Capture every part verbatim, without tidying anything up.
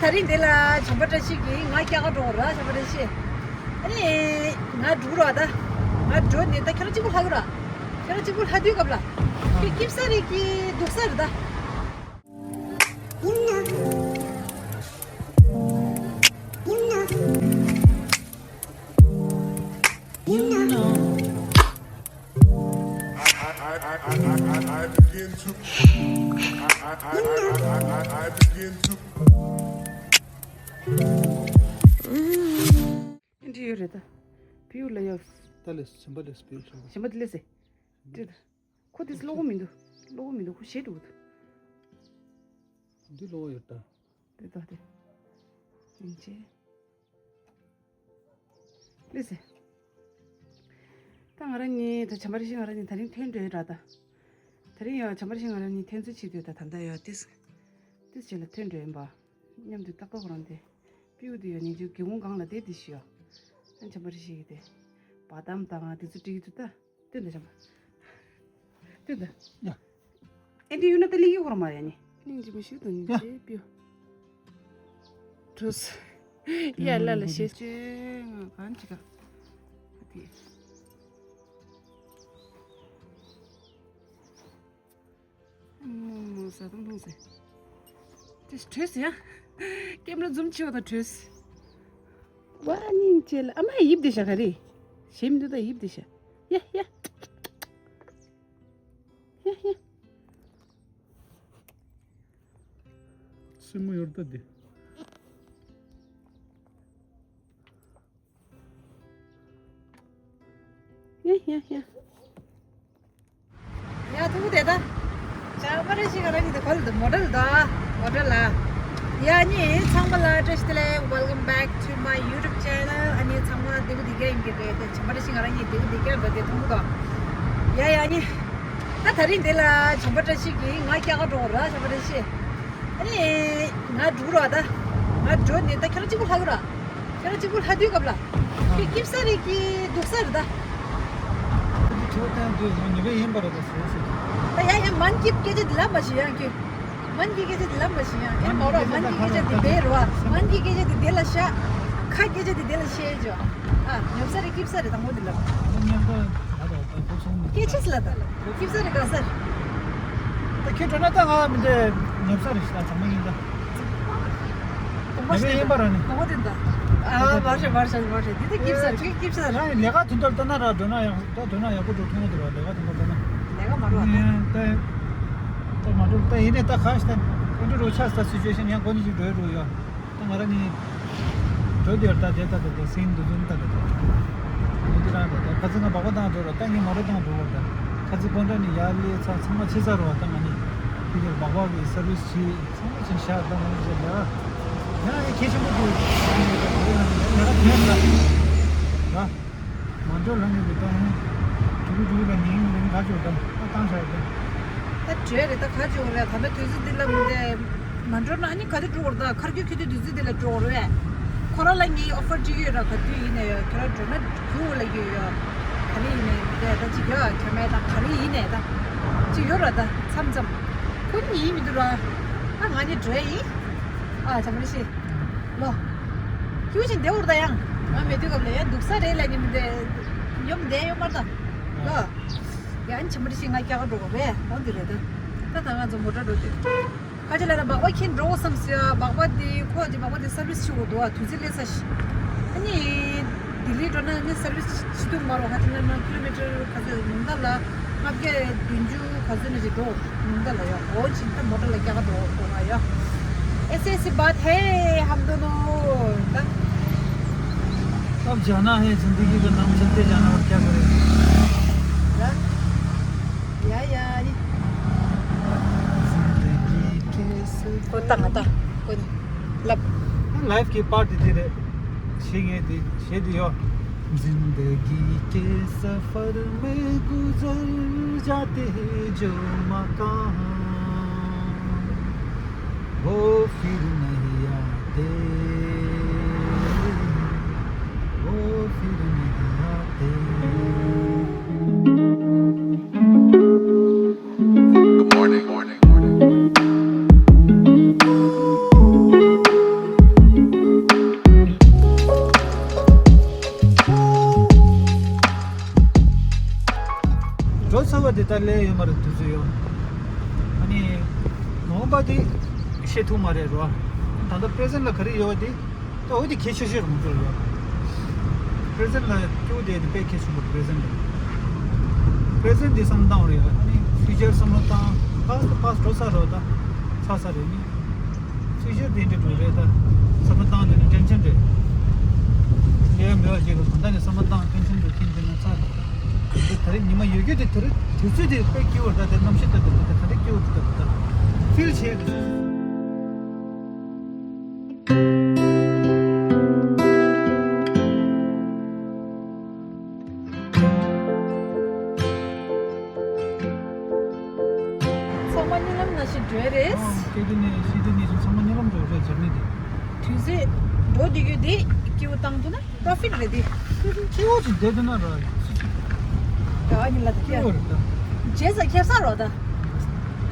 ད་རིང་འདི་ལ་བྱམས་པ་བཀྲ་ཤིས་ཀྱིས་ང་སྐྱེལ་ག་འགྲོ་གི་ར། བྱམས་པ་བཀྲ་ཤིས། ཨ་ནི་ང་འགྲོ་གི་ར། ད་ང་འགྲོ་ནས་ད་ཁྱེད་རང་གཅིག་པུ་ལྷག་གི་ར། ཁྱེད་རང་གཅིག་པུ་ལྷག་དུས་སྐབས་ལ་ཁྱེད་སྐྱིད་ས་རེད་ཀྱི་སྡུག་ས་རེད་ད། འདི་ཡོད་རེད་ད། བེའུ་ལ་ཡོད། ད་ལས་བྱམས་པ་ལས་བེའུ་ཆུང་བྱམས་པ་འདི་ལས་སེ། འདི་ད། ཁོ་དེ་ལོག་གོ་མི་འདུག་ལོག་གོ་མི་འདུག་ཁོ་ཞེད་འགྲོ་གི་འདུག་འདི་ལོག་ཡོད་ད། འདི་ད་དེ། ཡིན་ཅེ། ལགས་སེ། ད་ང་རང་གཉིས་ད་བྱམས་པ་བཀྲ་ཤིས་ང་རང་གཉིས་ད་རིང་ཐོན་འགྲོ་ཡོད་ར་ད། ད་རིང་ཡང་བྱམས་པ་བཀྲ་ཤིས་ང་རང་གཉིས་ཐོན་ཚུལ་བྱེད་དུས་ད་ད་ལྟ་ཡོད་ཏིས། ཏིས་བྱས་ལ་ཐོན་འགྲོ་ཡིན་པ། མཉམ་དུ་ཏག་ཏག་རང་དེ། པིའུ་དེ་ཡོད་ནི་ཇུ་སྒེའུ་ཁུང་སྒང་ལ་བསྡད་དེ་ཤི་ཡོད། ཨ་བྱམས་པ་བཀྲ་ཤིས་ཀྱི་དེ། བ་དམ་དང་དེ་ཚོ་སྤྲད་ཀྱི་འདུག་ད། ཏོན་ཏོ་བྱམས་པ། ཏོན་ཏོ། ཡ། ཨེ་འདྲི་ཡོད་ན་ད་ལི་ཡི་ཧོར་མ་ཡ་ནི། སྙིང་རྗེ་མི་ཞུ་དང་སྙིང་རྗེ་པིའུ། གྲོས། ཡ་ལ་ལ་ཤེས། ཅེ་ང་གང་ཅི་ག་ཨ་དེ། མོ་མོ་ཟ་དང་ལྷུང་ཟེ། ཅེ་གྲོས་ཡ། ཀེམ་ར་ཛུམ་ཆེ་བ་དང་གྲོས། ཝ་སྙིང་རྗེ་ལ་ཨ་མ་ཡིབ་དེ་ཤ་ག་རེ། ཞེ་མི་འདུག་ད་ཡིབ་དེ་ཤ། ཡ་ཡ། ཡ་ཡ། སེན་མོ་ཡོད་ད་དེ། ཡ་ཡ་ཡ། ཡ་ཐུག་དེ་ད། བྱམས་པ་བཀྲ་ཤིས་ང་རང་གཉིས་དེ་གོ་ལ་དུ་མོ་ཊ་ལ་དོ། མོ་ཊ་ལ། ཡ་ནི་ཚང་མ་ལ་བཀྲ་ཤིས་བདེ་ལེགས། Welcome back to my YouTube channel. ཨ་ནི་ཚང་མ་བདེ་པོ་བདེ་རྐྱང་ཡིན་གྱི་རེད་དེ། བྱམས་པ་བཀྲ་ཤིས་ང་རང་གཉིས་བདེ་པོ་བདེ་རྐྱང་འགྲོ་དེ་ཐུག་དོ། ཡ་ཡ་ནི། ད་ད་རིང་འདི་ལ་བྱམས་པ་བཀྲ་ཤིས་ཀྱིས་ང་སྐྱེལ་ག་འགྲོ་གི་ར། བྱམས་པ་བཀྲ་ཤིས། ཨ་ནི། ང་འགྲོ་གི་ར་ད། ང་འགྲོ་ནས་ད་ཁྱེད་རང་གཅིག་པུ་ལྷག་གི་ར། ཁྱེད་རང་གཅིག་པུ་ལྷག་དུས་སྐབས་ལ། ཁྱེད་སྐྱིད་ས་རེད་ཀྱི་སྡུག་ས་རེད་ད། འདི་ཁྱོད་བསྟན་དུས་ང་ཉེ་བའི་ཡིན་པ་རེད་ད་ཟེར་ཟེར། ད་ཡ་ཡ་མན་གྱི་སྐད་ཆ་འདི་ལབ་མ་ཤེས་ཡང་ཁྱོད། མན་གྱི་སྐད་ཆ་འདི་ལབ་མ་ཤེས་ཡང་ཨེ་མ་རོ། མན་གྱི་སྐད་ཆ་འདི་བེ་རོ་ཨ། མན་གྱི་སྐད་ཆ་འདི་དེ་ལ་ཤ། ཁ་སྐད་ཆ་འདི་དེ་ལ་ཤེས་ཅོ། ཨ་ཉོབ་ས་རེད་སྐྱིད་ས་རེད་དང་པོ་འདི་ལབ། སྐད་ཆ་ལ་ད་སྐྱིད་ས་རེད་དགའ་ས་རེད། ད་ཁྱེད་འགྲོ་ན་ད་ང་མི་འདྲ་ཉོབ་ས་རེད་ཤ་ད་ཚང་མ་ཡིན་ད། ཉོབ་ཡིན་པ་ར་ནི། ཨ་མ་རེད་མ་རེད་མ་རེད། འདི་ད་སྐྱིད་ས་རེད་སྐྱིད་ས་རེད། རང་ལས་ཀ་དོན་དག་ལྟ་ན་ར་འགྲོ་ན་ཡང་ད་འགྲོ་ན་ཡག་པོ་འགྲོ་ཐུབ་ཀྱི་འདུག་ར། ལས་ཀ་དོན་དག་ལྟ་ན། ལས་ཀ་མ་འགྲོ་བ་ད། ད་མ་འགྲོ་ད་ཡིན་ནས་ད་ག་ཞིག་ད་ཀུན་འགྲོ་རོ་ཆགས་ད་སི་ཅུ་ཨེ་ཤན་ཡང་གོ་ནི་ཞིག་འགྲོ་ཡི་འགྲོ་ཡོད། ད་ང་རང་ནི་འགྲོ་དེར་ལྟ་དེ་ལྟ་དེ་ལྟ་སེང་འདུ་འཛོམས་ལྟ་དེ་ལྟ། འདི་རང་ལྟ་ད་ཁ་ཚི་ང་སྦག་སྦག་བཏང་འགྲོ་ར། ད་ངས་མོ་ཊ་བཏང་འགྲོ་བར་ད་ཁ་ཚི་སྤོན་ཊ་ནི་ཡར་ལས་ཚ་ཚང་མ་ཕྱི་ཚར་རོ། ད་ང་ནི་དེ་གར་སྦག་སྦག་གི་སར་བིས་བྱས་ཚང་མ་ཕྱིན་ཤག་ད་ང་ནི་བྱས་ལ་ཡང་ཡང་གལ་ཆེན་པོ་དེ་ལས་ཀ་དོན་ལ་ཡ་མ་འགྲོ་ལ་ནི་བུ་ད་ཧན་ཀྲུ་གུ་ཀྲུ་གུ་ལ་ཉིན་ལ་ནི་ག་ཅོ་ད་ད་བཏང་ཤག་ད། ད་བྲོས་རེད་ད་ག་ཅོ་རེད། ད་ད་དུས་ཚོད་འདི་ལ་མི་འདས། མ་འགྲོ་ན་ཨ་ནི་ག་དུས་འགྲོ་བར་ད་ཁར་རྒྱུ་ཁྱོད་དུས་དུས་ཚོད་འདི་ལ་འགྲོ་བར་བས། ཁོ་རང་ལ་ངའི་ཨོ་ཕར་ཅིག་ཡོད་ར། ག་དུས་ཡིན་ནའི་ཡོད་ཁྱོད་རང་འགྲོ་ན་རྒྱུ་ལ་ཡོད་ཡོད། ག་རེ་ཡིན་ནའི་མི་འདས་ད་ཅིག་ཡོད་ཁྱོད་མེད་ད་ག་རེ་ཡིན་ནའི་ད་ཅིག་ཡོད་ར། ད་མཚམས་མཚམས་ཁོ་ནི་ཡིན་མི་འདུག་ར། ཨ་ང་ནི་འགྲོ་ཡ་ཡིན། ཨ་བྱམས་པ་བཀྲ་ཤིས་ལོ། ཁྱུ་ཅིག་འདེ་འུར་ད་ཡང་ང་མེད་དུས་སྐབས་ལ་ཡང་འདུག་ས་རེད་ལ་ནི་མི་འདས། ཡོམ་འདས་ཡོད་མ་རེད་ད་ལོ། ཡང་བྱམས་པ་བཀྲ་ཤིས་ང་སྐྱེལ་ག་འགྲོ་དགོས་རེད། འོ་འདི་རེད་ད། ད་ད་ང་ཚོ་མོ་ཊ་འགྲོ་དུས། ཁ་ཅིག་ལ་ད་སྦག་སྦག་ཁྱེར་འགྲོ་དགོས་བསམ་ཟེར་ཡ། སྦག་སྦག་དེ་ཁོ་ཅིག་སྦག་སྦག་དེ་སར་བིས་བྱེད་དགོས་འདུག་ཨ། དུས་ཚོད་སླེབས་ཚར་ཤག་ཨ་ནི་ལྡི་ལི་འགྲོ་ན་ནི་སར་བིས་བྱེད་ཐུབ་མ་རེད། ཁ་ཅིག་ལ་ན་ཀི་ལོ་མི་ཊར་ག་ཚོད་ཉུང་མཐའ་ལ་ལྔ་བརྒྱ་བདུན་ཅུ་ག་ཚོད་ནས་ཅིག་འགྲོ་ཉུང་མཐའ་ལ་ཡ། འོ་ཅིག་ད་མོ་ཊ་ལ་སྐྱེལ་ག་འགྲོ་དགོས་ན་ཡ། ऐसी ऐसी बात है हम दोनों ད། अब जाना है, जिंदगी का नाम चलते जाना, और क्या करें। ཡ་ཡ་ཡ། ཁོ་ཏང་ང་ཏང་ཁོ་ལབ། ལའིབ་ཀྱི་པར་དེ་དེ་རེད། ཤེས་ངེས་དེ་ཤེས་དེ་ཡོད། زندگی کے سفر میں گزر جاتے ہیں جو مقام، وہ پھر نہیں آتے، وہ پھر نہیں آتے۔ ལས་ཡོད་མ་རེད། དུས་ཚོད་ཡོད། ཨ་ནི་ནོ་བ་དེ་བཤད་ཐུབ་མ་རེད་རོ། ད་ལྟ་པི་རེ་ཟེན་ལ་ག་རེ་ཡོད་དེ། ད་འོ་དེ་གལ་ཆེ་ཤོས་རུ་འགྲོ་ཡོད། པི་རེ་ཟེན་ལ་སྐྱོ་དེ་དེ་དཔེ་གལ་ཆེན་པོ། པི་རེ་ཟེན་ལ་པི་རེ་ཟེན་དེ་བསམ་བཏང་རེད། ཨ་ནི་ཕིའུ་ཅར་བསམ་བློ་བཏང་། ཕ་སི་ཕ་སི་འགྲོ་ས་རོ། ད་ཚ་ས་རེད། ནི་ཕིའུ་ཅར་དེ་འདྲ་འགྲོ་རེད། ད་བསམ་བློ་བཏང་དེ་ནི་ཊེན་ཤན་རེད། ལས་མེད་པ་ཞིག་ལ་ད་ལྟ་ནས་བསམ་བློ་བཏང་ཊེན་ཤན་འགྲོ་མཁན་དེ་ན་ཚ། དེ་ད་རེས་ཉི་མ་ཡོད་རྒྱུ་དེ་དེ་རེད། དུས་ཚོད་དེ་དཔེ་སྐྱིད་པོ་རེད། ད་དེ་གནམ་གཤིས་ད་དེ་ད་ད་རེས་སྐྱིད་པོ་འདུག་ད་ད་ཕིལ་བྱས་འདུག་ཚང་མ་གཉིད་ལམ་ནང་བཞིན་བྲོས་རེད། ཨང་། སྐྱེ་དུས་ནས་ཤི་དུས་ནས་བཟུང་ཚང་མ་གཉིད་ལམ་འགྲོ་རེད། འཇར་མན་དེ། དུས་ཚོད་འགྲོ་བསྡད་རྒྱུ་དེ་སྐྱིད་པོ་བཏང་ཐུབ་ན་པོ་རོ་ཕིཊ་རེད་དེ། སྐྱིད་པོ་ཅིག་བསྡད་ཐུབ་ན་ར། ད་གཉིད་ལ་སྐྱིད་པོ་རེད་ད། རྗེས་ས་ཁེབ་ས་རོ་ད། ད་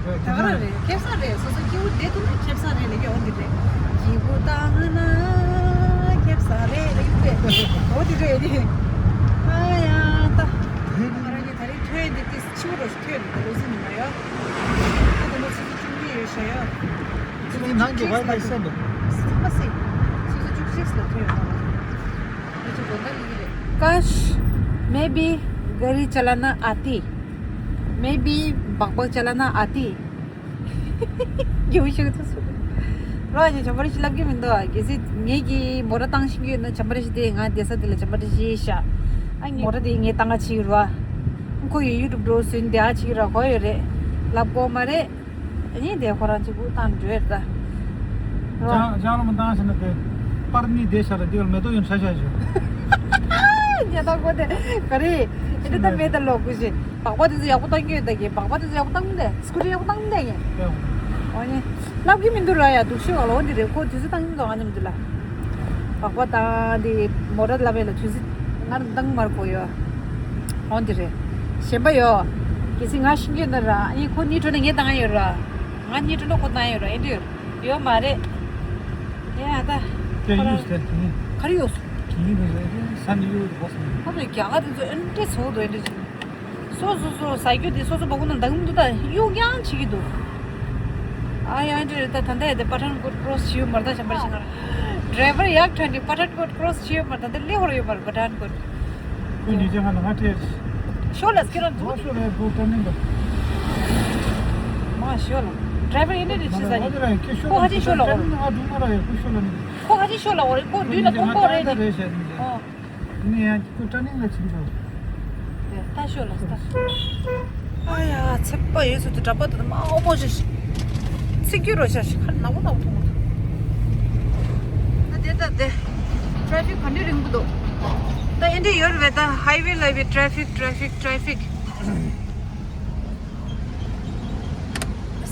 ག་རང་རེད། ཁེབ་ས་རེད། སོ་སོ་སྐྱིད་པོ་བསྡད་ཐུབ་ན་ཁེབ་ས་རེད་ལབ་ཀྱི་འོ་འདི་རེད། སྐྱིད་པོ་བཏང་ན་ཁེབ་ས་རེད་ལབ་ཀྱི་འོ་འདི་རེད་དེ། ཨ་ཡ་ད། ང་རང་གི་ད་རེས་ཐོན་འདི་ཏིས་ཆིའུ་རོ་ཞིག་ཐོན་འདུག་ལོ་སི་ཉི་མ་ཡོད། ཨ་ད་ལོ་སི་སི་ཅུང་གི་ཡོད་ཤ་ཡོད། ཁྱེད་ནང་གི་ཝའི་ཕའི་སེ་འདུག་སི་ཅུང་གཅིག་ལ་ཐོན་ཡོད་ད། काश, मैं भी गाड़ी चलाना आती, मैं भी बकबक चलाना आती। རྒྱུ་ཤུགས་ཐུབ་སོང་། རོ་ཨ་ཅེ་བྱམས་པ་རེ་ཞིག་ལབ་ཀྱི་མི་འདུག་གལ་སྲིད་ངེད་ཀྱིས་མོ་ཊ་བཏང་ཤེས་ཀྱི་ཡོད་ན་བྱམས་པ་རེ་ཞིག་དེ་ང་བསྡད་ས་དེ་ལ་བྱམས་པ་རེ་ཞིག་ཤ། ཨ་ངས་མོ་ཊ་དེ་ངས་བཏང་ག་ཕྱིན་རོ། ཁོ་ཡི་ཡུ་ཊུབ་འགྲོ་ཟིན་དེ་ཨ་ཕྱིན་ར་གོ་ཡོད་རེད། ལབ་གོ་མ་རེད། ཨ་ནི་དེ་ཁོ་རང་ཚོ་གུ་བཏང་འགྲོ་ཡོད་ད། རོ། ཅང་ཅང་ལ་མ་བཏང་ཟེར་ན་དེ་པར་ནི་དེ་ཤ་ལ་དེ་ལ་མེ་ཏོག་ཡོན་ཧྲ་ཤ་ཞུ། ཉེ་ད་གོ་དེ་ག་རེ། ཨེ་འདི་ད་མེད་ད་ལོ་ཀུ་ཤི། བག་པ་དེ་ཚོ་ཡག་པོ་བཏང་གི་ཡོད་ད་གི། བག་པ་དེ་ཚོ་ཡག་པོ་བཏང་མི་འདུག་སི་ཀུ་ཊི་ཡག་པོ་བཏང་མི་འདུག་གི། ཨོ་ནི། ལབ་ཀྱི་མི་འདུག་ར་ཡ། སྡུག་ཤོས་བ་ལོ་འདི་རེད། ཁོ་དུས་ཚོད་བཏང་གི་མི་འདུག་ཨ་ནི་མི་འདུག་ལ། བག་པ་དང་དེ་མོ་ཊ་ལབ་ཡ་ལ་དུས་ཚོད་ང་བཏང་མར་གོ་ཡོད། ཨོ་འདི་རེད། གཞན་པ་ཡོད། གལ་སྲིད་ང་ཤེས་ཀྱི་ཡོད་ན་ར། ཨ་ནི་ཁོ་གཉིད་བྲོ་ན་ངས་བཏང་ཡ་ཡོད་ར། ང་གཉིད་བྲོ་ན་ཁོ་བཏང་ཡ་ཡོད་ར། ཨེ་འདྲ་ཡོད། ཡོད་མ་རེད། ཡ་ད། དེ་ཁོ་རང་ཡུས་དེ་དེ་ག་རེ་ཡོད་སོང་། དེ་ཡུས་དེ་ས་ནི་ཡུས་དེ་གོ་སོང་། ཁོ་ཚོའི་རྒྱ་གར་དེ་ཚོ་ཨེ་འདྲ་བཟོ་འདུག་ཨེ་འདྲ་བྱས། སོ་སོ་སོ་ཟ་རྒྱུ་དེ་སོ་སོ་བ་ཀུ་ན་འདང་མི་འདུག་ད་གཡུག་ཡང་བྱེད་ཀྱི་འདུག་ཨ་ཡ་འདྲ་རེད། ད་ད་ལྟ་ཡ་དེ་པ་ཐན་ཀོཊ་ཀྲོ་སི་བྱེད་ཡོད་མ་རེད། ད་བྱམས་པ་རེ་ཞིག་ང་ར་ཌ་རའི་ཝར་ཡག་ཁྲ་ནི་པ་ཐན་ཀོཊ་ཀྲོ་སི་བྱེད་ཡོད་མ་རེད། ད་ལྟ་སླེབས་ཡོད་རེད་ཡོད་མ་རེད་པ་ཐན་ཀོཊ། ཁོས་ཉིན་རྗེས་ང་ལ་ང་སྤྲད། ཤོག་ལ་སྐྱེ་རང་འདུག་ཤོག་ལ་ཁོ་ཀྲ་ནིང་ལ། མ་ཤོག་ལ། ཌ་རའི་ཝར་ཡིན་ནི་རེད་ཅི་ཟ་ནི། ཁོ་ཧ་ཅང་ཤོག་ལ་འོ་རེད། ཁོ་ཧ་ཅང་ཤོག་ལ་འོ་རེད། ཁོ་དུས་ལ་ཁོ་ཁོ་རེད་ནི། ཨོ། ནི་ཡང་ཁོ་ཀྲ་ནིང་ལ་ཕྱིན་པ། ཨ་ཡ་ཚེ་པ་ཡོད་ཚོད་དུ་གྲྭ་པ་དུ་མ་ཨོ་མོ་ཞིག་ཚིག་རྒྱུ་རོ་ཤ་ཞིག་ཁ་ནག་པོ་ནག་པོ་མཐོང་གི་འདུག་ཨ་དེ་ད་དེ་ཊ་ར་ཕིག་ག་འདྲ་རིང་པོ་འདུག་ད་ཨེ་འདྲ་ཡོད་རེད་པས། ད་ཧའི་ཝེ་ལ་བའི་ཊ་ར་ཕིག་ཊ་ར་ཕིག་ཊ་ར་ཕིག་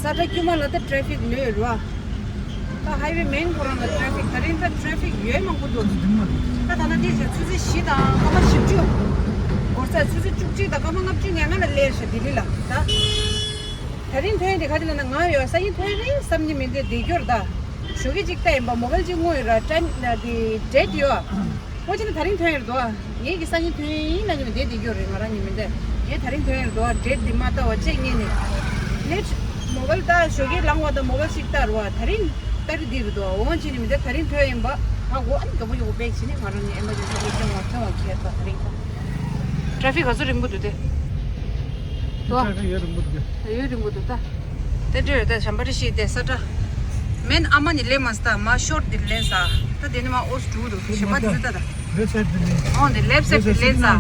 ས་ཁྲ་དཀྱུས་མ་ལ་ད་ཊ་ར་ཕིག་ལོས་རོ། ད་ཧའི་ཝེ་མེན་ཁོ་རང་ལ་ཊ་ར་ཕིག་ད་རིང་ད་ཊ་ར་ཕིག་ཡོད་མང་པོ་འདུག་ད་ད་ན་དེ་བཞིན་ཆུ་ཚོད་བཞི་དང་སྐར་མ་བཞི་བཅུ། འགོར་ས་ཆུ་ཚོད་བཅུ་གཅིག་དང་སྐར་མ་ལྔ་བཅུ་ཉེར་ལྔ་ལ་སླེབས་ཤག་ལྡི་ལི་ལ་ད། ད་རིང་ཐོན་དེ་ག་ཅི་ལ་ན་ང་ཡོད་ས་ཡིན་ཐོན་རེད་བསམ་གྱི་མི་འདུག་བསྡད་རྒྱུར་ད། ཞོགས་ཀས་ཅིག་ལྟ་ཡིན་པ་མོ་བལ་ཅིག་དངོས་ཡོད་ར་ཊའིམ་ན་དེ་ཌེ་ཊི་ཡོད། ཨོ་ཅི་ནི་ད་རིང་ཐོན་ཡོད་དོ། ངེད་ཀྱི་སང་ཉིན་ཐོན་ཡིན་ན་ཉི་མ་བསྡད་བསྡད་རྒྱུ་རེད། ང་རང་ཉི་མ་འདི་ངས་ད་རིང་ཐོན་ཡོད་དོ། ཌེ་ཊི་འདི་མ་ལྟ་བ་ཅེག་ཉན་ནས་ལེཊ་མོ་བལ་ལྟ་ཞོགས་ཀས་ལངས་བ་དང་མོ་བལ་ཞིག་ལྟ་རུ་བ་ད་རིང་ལྟ་རི་འདི་རེད་དོ། འོང་ཅི་ཉི་མ་འདི་ད་རིང་ཐོན་ཡིན་པ་ཧ་གོ། ཨ་ནི་ག་པོ་ཡོད་པེག་ཕྱིན་ནས་ང་རང་ཉིད་ཨེམ་བར་ཇེན་སི་ལེ་ཤ་ང་ཐོན་བ་ཁྱེར་ད་ད་རིང་ད། ཊ་ར་ཕིག་ག་ཚོད་རིང་པོ་འདུག་དེ། དོ། ཊ་ར་ཕིག་ཡོད་རིང་པོ་འདུག་ག་ཡོད་རིང་པོ་འདུག་ད། དེ་འདྲ་ཡོད་ད་བྱམས་པ་རེ་ཞིག་དེ་ས་ཁྲ། མེན་ཨ་མ་ནི་ལེན་མ་སྟ་མ་ཤོར་འདིར་ལེན་ས། ད་དེ་ནི་མ་ཨོ་སི་འགྲུག་འདུག་ཞེ་མ་དེ་ཚོ་ད་ད། ལེབ་སའིད་དེ་ལེན། ཨོ་འདི་ལེབ་སའིད་དེ་ལེན་ས།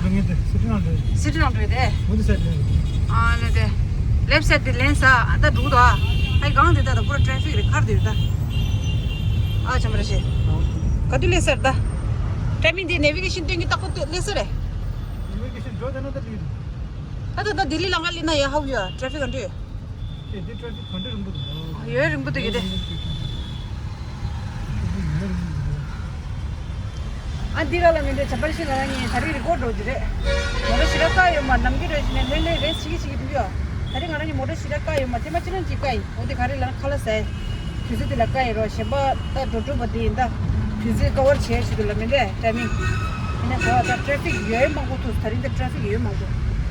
སི་ཊི་ནང་འགྲོ་ཡོད་དེ། སི་ཊི་ནང་འགྲོ་ཡོད་དེ། ཨོ་འདི་སའིད་ལེན། ཨ་ལེ་དེ། ལེབ་སའིད་དེ་ལེན་ས། ཨ་ད་འགྲུག་འདུག་ཨ། ཨའི་གང་དེ་ད་ད་པུ་ར་ཊ་ར་ཕིག་རེད་ཁར་དེ་ཡོད་ད། ཨ་བྱམས་པ་རེ་ཞིག་ག་དུས་ལེན་ས་རེད་ད། ཊའི་མིང་དེ་ནེ་བི་གེ་ཤན་སྟོན་གྱི་རྟག་པར་ལེན་ས་རེད། ནེ་བི་གེ་ཤན་འགྲོ་དེ་ན་ད་དེ། ད་ད་ད་ལྡི་ལི་ལ་ང་ལི་ན་ཡ་ཧའུ་ཡ་ཊ་ར་ཕིག་ག་འདྲ་ཡོད། ཨེ་འདི་ཊ་ར་ཕིག་ག་འདྲ་རིང་པོ་འདུག་ཡོད་རིང་པོ་འདུག་གི་དེ། ཨ་འདི་ག་ལ་མི་འདྲ་བྱམས་པ་རེ་ཞིག་ང་རང་གཉིས་ད་རེས་རི་ཀོར་འགྲོ་རྒྱུ་རེད། མོ་ཊ་ཞེ་དྲག་བཀག་ཡོད་མ་ནམ་རྒྱུན་རེ་བཞིན་ནས་ལྷོད་ལྷོད་རེས་བྱེད་ཀྱི་བྱེད་ཀྱི་འདུག་ཡ། ད་རེས་ང་རང་གཉིས་མོ་ཊ་ཞེ་དྲག་བཀག་ཡོད་མ་ཐེངས་མ་གཅིག་རང་གཅིག་བཀག་ཡིན། འོ་དེ་ག་རེ་ལ་ཁ་ལག་ཟས། དུས་ཚོད་དེ་ལ་བཀག་ཡིན་རོགས། གཞན་པ་ད་འགྲོ་གྲུབ་པ་དེ་ཡིན་ད། དུས་ཚོད་ཀ་བར་བྱས་ཞུ་དུ་ལ་མི་འདྲ་ཊའི་མིང་། ཡིན་ན་ག་བ་ད་ཊ་ར་ཕིག་ཡོད་མང་པོ་ཐུག་ད་རིང་ད་ཊ་ར་ཕིག་ཡོད་མང་པོ།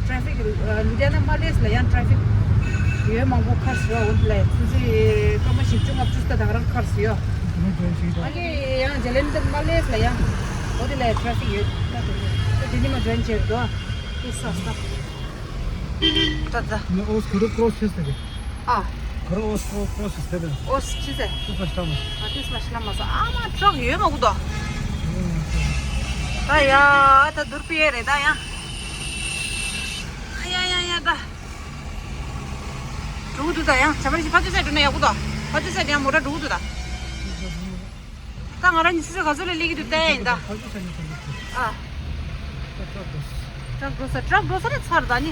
ཊེ་ཕིག་ལུ་དྷི་ཡ་ན་མ་སླེབས་ལ་ཡང་ཊེ་ཕིག་ཡོད་མང་པོ་ཁར་སི་ཡོད། འོ་དེ་ལ་ཆུ་ཚོད་སྐར་མ་བཞི་བཅུ་ལྔ་བཅུ་ད་ད་ག་རང་ཁར་སི་ཡོད། ཨ་ནི་ཡང་ཇེ་ལན་ཌོན་མ་སླེབས་ལ་ཡང་འོ་དེ་ལ་ཊེ་ཕིག་ཡོད། ད་དེ་ནི་དེ་ནི་མ་ཇོ་ཡིན་བྱེད་དོ། དེ་ས་ས་ད་ད། ནི་ཨོ་སི་ཁུ་རུ་ཀྲོ་སི་ཆེ་ས་རེད། ཨ། ཁོ་རང་ཨོ་སི་ཁོ་ཁོ་སི་སྟེ་བེ། ཨོ་སི་ཆི་ཟེར། ཏུ་ཕ་ཤ་མ། ཨ་ཏིས་མ་ཤ་མ་ས། ཨ་མ་ཊྲག་ཡོད་མ་གུ་དོ། ད་ཡ་ད་དུར་པི་ཡེ་རེད་ད་ཡ། ཨ་ཡ་ཡ་ཡ་ད། འགྲོ་གི་འདུག་ད་ཡ། བྱ་བ་རི་ཕ་ཅུ་སེ་འགྲོ་ན་ཡག་གུ་དོ། ཕ་ཅུ་སེ་ཡ་མོ་ཊ་འགྲོ་གི་འདུག་ད། ད་ང་རང་གཉིས་སུ་སུ་ག་ཚོད་ལ་སླེབས་ཀྱི་འདུག་བལྟས་ཡིན་ད། ཨ། ཊྲག་འགྲོ་ས། ཊྲག་འགྲོ་ས་རེད་ཚར་ད་ནི།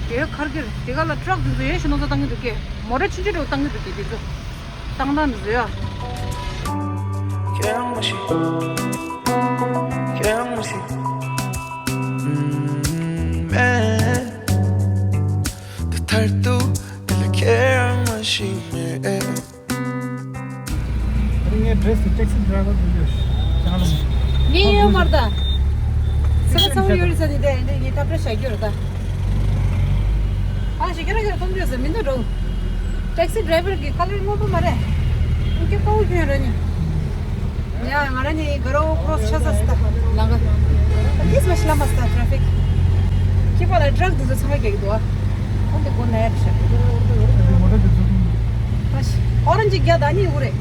དེ་གར་གིར་དེ་ག་ལ་ཊྲག་འདུག་ཡོད་ཤི་ནོ་ས་བཏང་གི་འདུག་གས། མོ་ཊ་ཆུང་ཆུང་འདྲ་བོ་བཏང་གི་འདུག་གས། དེ་ཚོ་བཏང་སྟངས་འདི་ཚོ་ཡ། ཁྱེད་རང་མ་ཤི། ཁྱེད་རང་མ་ཤི། ཨུམ་མེ། ད་ཐར་ཏུ་དེ་ལ་ཁྱེད་རང་མ་ཤི་མེད། ངའི་ཌེ་རེ་སི་ཊེག་སི་ཌ་རའི་ཝར་དུ་ཡོད། ཅང་ལོ། ངའི་ཡོད་མར་ད། སེམས་ཚང་ཡོད་རེད་ཟེར་ནི་དེ་འདི་ངའི་ཐབས་བྲལ་བྱ་རྒྱུ་རེད་ད། ཨ་ཞིག་ཁྱེད་རང་ཁྱེད་རང་གཏོང་རྒྱུ་ཟེར་མི་འདུག་འགྲོ། ཊེག་སི་ཌ་རའི་ཝར་གི་ཁ་ལར་སྔོན་པོ་མ་རེད། ཁྱོད་ཀྱི་ཀའོ་ཁྱོད་ར་ནི། ཡ་ང་ར་ནི་ག་རོ་ཀྲོ་སི་ཆ་ས་སི་ད་ལང་ག་ཏིས་མ་ཤི་ལ་མ་སི་ད་ཊེ་ཕིག་ཁྱི་པ་ལ་ཊྲག་འདི་ཚོ་ཚང་མ་རྒྱག་གི་འདུག་ཨ། ཁོང་དེ་སྒོ་ན་ཡ་རེད་ཤག་ཨོ་རེན་ཇི་རྒྱ་ད་ནི་ཡོད་རེད།